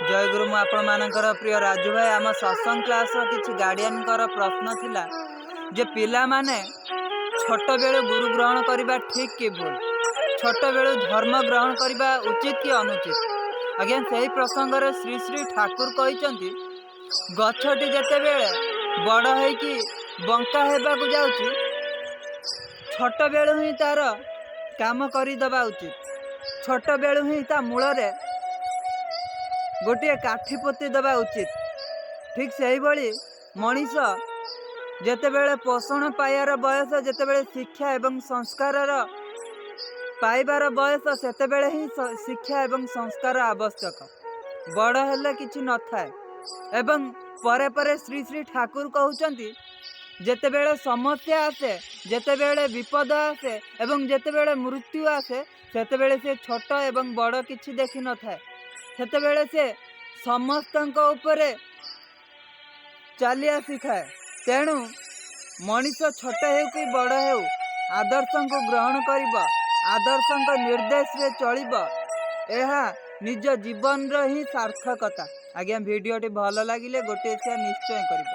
ଜୟଗୁରୁ। ମୁଁ ଆପଣମାନଙ୍କର ପ୍ରିୟ ରାଜୁ ଭାଇ। ଆମ ସତ୍ସଙ୍ଗ କ୍ଲାସ୍ର କିଛି ଗାର୍ଡ଼ିଆନଙ୍କର ପ୍ରଶ୍ନ ଥିଲା ଯେ ପିଲାମାନେ ଛୋଟବେଳୁ ଗୁରୁ ଗ୍ରହଣ କରିବା ଠିକ୍ କି ଭୁଲ, ଛୋଟବେଳୁ ଧର୍ମ ଗ୍ରହଣ କରିବା ଉଚିତ କି ଅନୁଚିତ? ଆଜ୍ଞା, ସେହି ପ୍ରସଙ୍ଗରେ ଶ୍ରୀ ଶ୍ରୀ ଠାକୁର କହିଛନ୍ତି, ଗଛଟି ଯେତେବେଳେ ବଡ଼ ହେଇକି ବଙ୍କା ହେବାକୁ ଯାଉଛି, ଛୋଟବେଳୁ ହିଁ ତାର କାମ କରିଦେବା ଉଚିତ। ଛୋଟବେଳୁ ହିଁ ତା ମୂଳରେ ଗୋଟିଏ କାଠି ପୋତି ଦେବା ଉଚିତ। ଠିକ୍ ସେହିଭଳି ମଣିଷ ଯେତେବେଳେ ପୋଷଣ ପାଇବାର ବୟସ, ଯେତେବେଳେ ଶିକ୍ଷା ଏବଂ ସଂସ୍କାରର ପାଇବାର ବୟସ, ସେତେବେଳେ ହିଁ ଶିକ୍ଷା ଏବଂ ସଂସ୍କାର ଆବଶ୍ୟକ। ବଡ଼ ହେଲେ କିଛି ନଥାଏ। ଏବଂ ପରେ ପରେ ଶ୍ରୀ ଶ୍ରୀ ଠାକୁର କହୁଛନ୍ତି, ଯେତେବେଳେ ସମସ୍ୟା ଆସେ, ଯେତେବେଳେ ବିପଦ ଆସେ ଏବଂ ଯେତେବେଳେ ମୃତ୍ୟୁ ଆସେ, ସେତେବେଳେ ସେ ଛୋଟ ଏବଂ ବଡ଼ କିଛି ଦେଖିନଥାଏ। ସେତେବେଳେ ସେ ସମସ୍ତଙ୍କ ଉପରେ ଚାଲି ଆସିଥାଏ। ତେଣୁ ମଣିଷ ଛୋଟ ହେଉ କି ବଡ଼ ହେଉ, ଆଦର୍ଶଙ୍କୁ ଗ୍ରହଣ କରିବ, ଆଦର୍ଶଙ୍କ ନିର୍ଦ୍ଦେଶରେ ଚଳିବ, ଏହା ନିଜ ଜୀବନର ହିଁ ସାର୍ଥକତା। ଆଜ୍ଞା, ଭିଡ଼ିଓଟି ଭଲ ଲାଗିଲେ ଗୋଟିଏ ସେୟାର ନିଶ୍ଚୟ କରିବ।